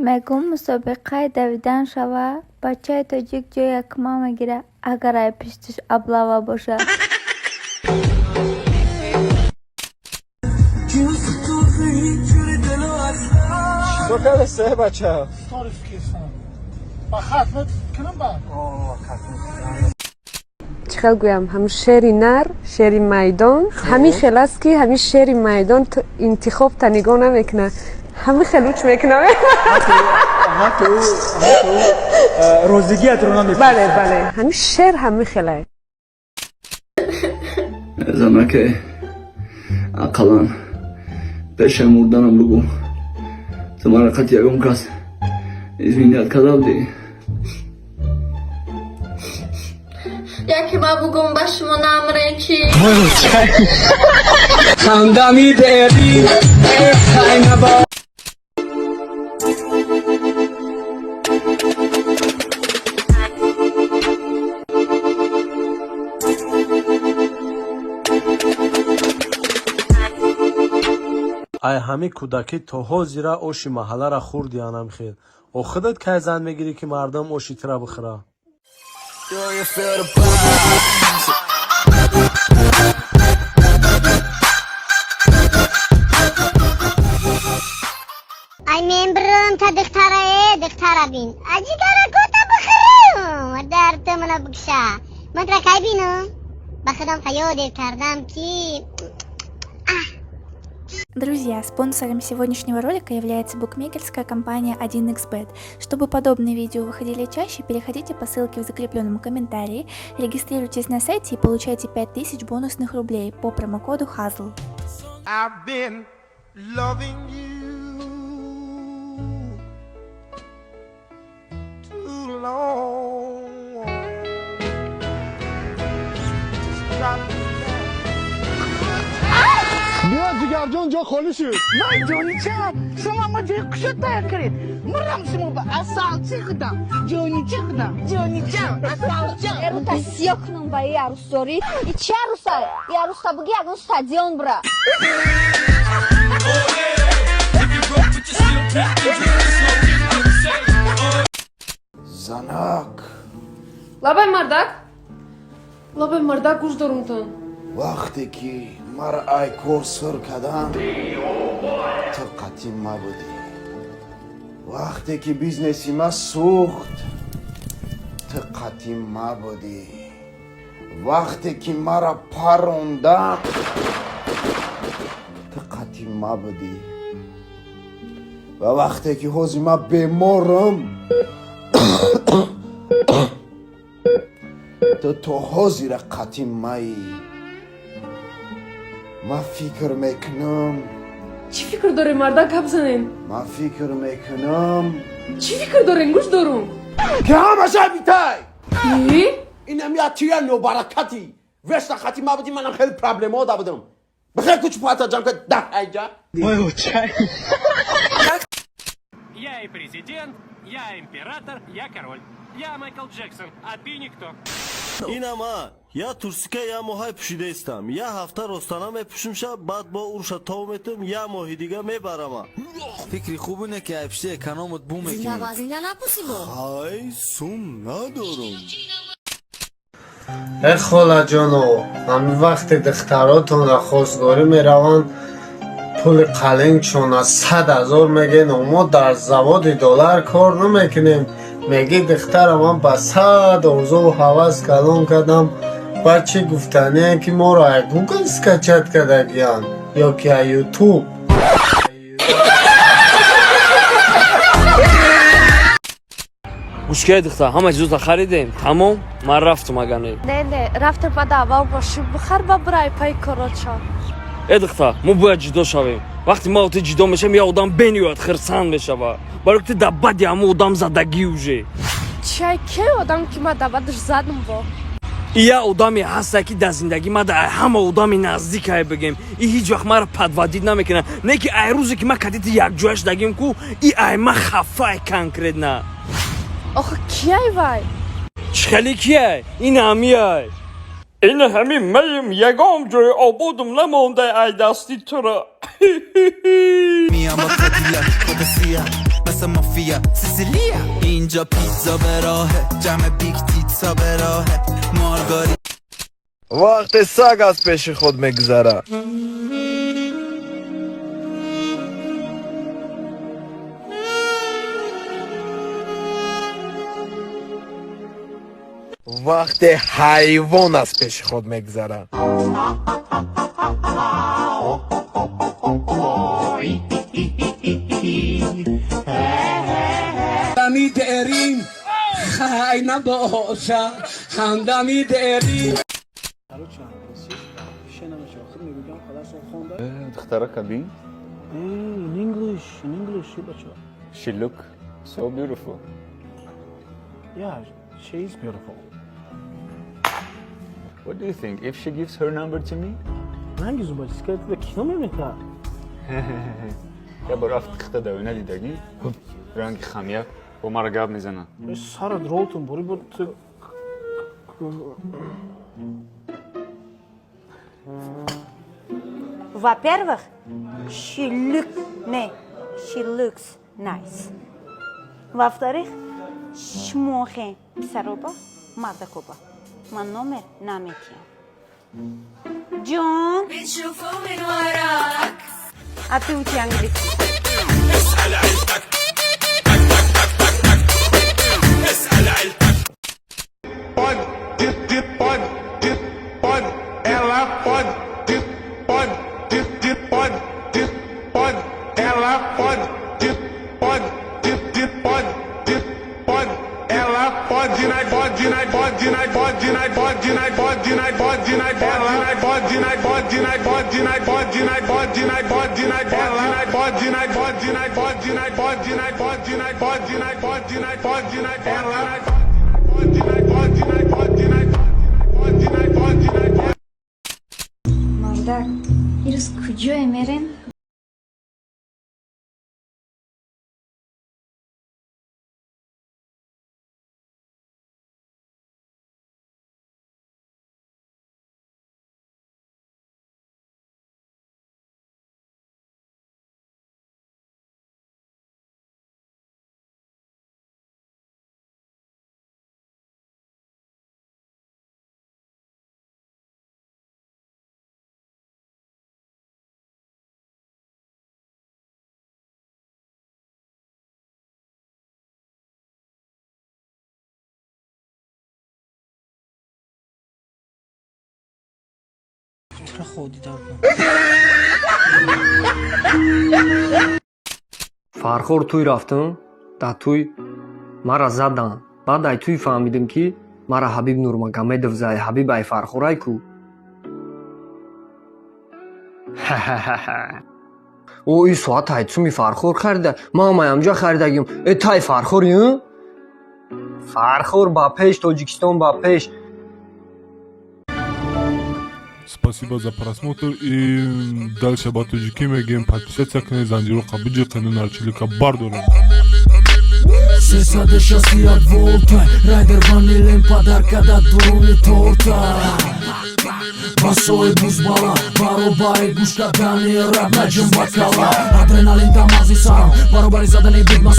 Мегӯм, мусобиқаи давидан шава, бачаи тоҷик ҷои якума мегира, агар ай пиштиш облава боша. Чикор кардасте, бача? Чӣ хел гӯям, ҳамн шери нар, шери майдон ҳамин хел аст, ки ҳамин шери майдон интихобта нигоҳ намекунад, ҳамин хел уч мекунам. Ҳатто розигиятро намепурсад. Бале, бале, ҳамин шер ҳамин хелае. Занаке, ақаллан пешаи мурданам бугӯ, ту мара қати ягон кас изменять карда будӣ? Яке ма бугум, ба шумо намрен чи? Ҳамдами бери. Ай ҳами кӯдакӣ то ҳозира оши маҳаллара хӯрди. Анам хел о худат кай зан мегирӣ, ки мардум оши тира бихӯра? Do you feel the vibes? Ай, мен бирам та духтара, э духтара бин, аҷигара гота бихӯрам, дар ту мана бикша. Ман тра кай бинам? Ба худам хаёл кардам, ки Друзья, спонсором сегодняшнего ролика является букмекерская компания 1xBet. Чтобы подобные видео выходили чаще, переходите по ссылке в закрепленном комментарии, регистрируйтесь на сайте и получайте 5000 бонусных рублей по промокоду HAZL. I've been loving you too long. Just drop me down. Биё, ҷигарҷон, ҷо холӣ шуд. Ман ҷоничам, шумо ма ҷои кушод тайёр кардед. Мурам шумо ба асалчи худам, ҷоничи худам, ҷоничам, асалчам. Эрута сиё кунам ба и арӯсдорӣ. И чи арӯса? И арӯса буги, ягон стадион бура. Занак. Лабай, мардак, лабай, мардак, гӯш дорумтон. Вақте ки мара ай кор сир кардам, ту қатим мабудӣ. Вақте ки бизнеси ма сӯхт, ту қатим мабудӣ. Вақте ки мара парондам, ту қатим мабудӣ. Ва вақте ки ҳозир ма беморам, ту то ҳозира қатим маӣ. Ман фикр мекунам. Чӣ фикр дорем, мардак? Гап занем. Ман фикр мекунам. Чӣ фикр дорем? Гӯш дорум. Ки ҳамаша битай. И? Инам я тия нобаракати вешна хати ма будӣ, манам хеле проблемао да будам. Бихел, куч пата ҷам кад да айҷа. Я и президент, я император, я король. Я Майкл Джексон, а ты никто. Инама я турсика я моҳай пӯшидаистам, я ҳафта ростана мепӯшимша, баъд бо урша тов метум, я моҳи дига мебарама. Фикри хуб ине, ки айпишти экономот бу мекунӣ. Вазина напусибо. Ҳай, сум надорум. Э, холаҷоно, ҳамин вақте духтаротонро хостгорӣ мераванд, пули қалингшон аз 100 000 мегӯен. Мо дар заводи доллар кор намекунем. Мегӣ, духтара ман ба сад орзуву ҳавас калон кардам. Баъд чӣ гуфтание, ки моро ай Гугл скачать кардагиянд ё ки ай Ютуб. Гӯшкаи духтар, ҳама чизота харидем, тамом, ман рафтум, агар не. Не, не, рафтем, бада аввал мошин бихар, ба бирай пай короча. Э, духтар, мо бояд ҷудо шавем. Вақте ма ту ҷудо мешавем, як одам бениҳоят хирсанд мешава, барои ки ту дар бади ҳамон одам задагӣ уже. Чай, ке одам, ки ма давадаш задам бо? И як одаме ҳаста, ки дар зиндагӣ ма дар ҳама одами наздикае бигем, и ҳеҷ вақт маро подводить намекунад. Не ки ай рӯзе ки ма кадити якҷоя шудагим ку, и ай ма хафай конкретно. Охо, кияй вай? Чӣ хеле кияй? Ин ҳамияй, ин ҳами маем, ягон ҷои ободум намонда ай дасти туро. Mi ama Cadillac, kod siyah. مثل مافیا سیسیلیا. اینجا پیتزا به راهه، جمع big tits ا به راهه، مارگاری. Вақте саг аз пеши худ мегузарад. Вақте ҳайвон аз пеши худ мегузарад. داریم خی نباشه همدمی داریم. دخترک بین. In English, in English, بچه. She look so beautiful. Yeah, she is beautiful. What do you think if she gives her number to me? رنگ زوبا چیز کرد کینو میمیتا. Я бор рафт тихта давина дидагӣ, ранги хамяк бо мара гап мезанад. Сарат ролтон бори буд. Во-первых, she look, не, she looks nice. Во-вторых, шмохе писароба, мардакоба. Ман номер наметиям. Джон. بنشوفه من وراك. А ты учи английский. اسأل عيلتك، اسأل عيلتك. Pode, de, pode, de, pode, ela pode, de, pode, de, pode, de, pode, ela pode, de, pode, de, pode, de, pode, ela pode na, pode na, pode na, pode na, pode na, pode na, pode na, ela pode na, pode na, pode na, pode na, pode na, pode na, ela pode na, pode na, pode na, pode na, pode na, pode na, pode na, pode na, ela pode na, pode na, pode na, pode na, pode na. Мардак, ирӯз куҷое мерем? Фархор тӯй рафтам, дар тӯй мара заданд. Баъд ай тӯй фаҳмидем, ки мара Ҳабиб Нурмагомедов зай. Ҳабиб ай Фархорай ку. О, ин соат ай цуми Фархор харида, ман ай амҷа харидагим. Э, тай Фархори? Фархор ба пеш, Тоҷикистон ба пеш. Спасибо за просмотр и дальше ба тоҷикӣ мегӯем: подписаться кунед, занҷироқа биҷиқену нарчилика бардорем. 361 волта райдер ванилем подарка да дуруни торта. Басои бузбала баробари гӯш кардани раб наҷим бакала. Адреналин дамази сарам баробари задани бигма.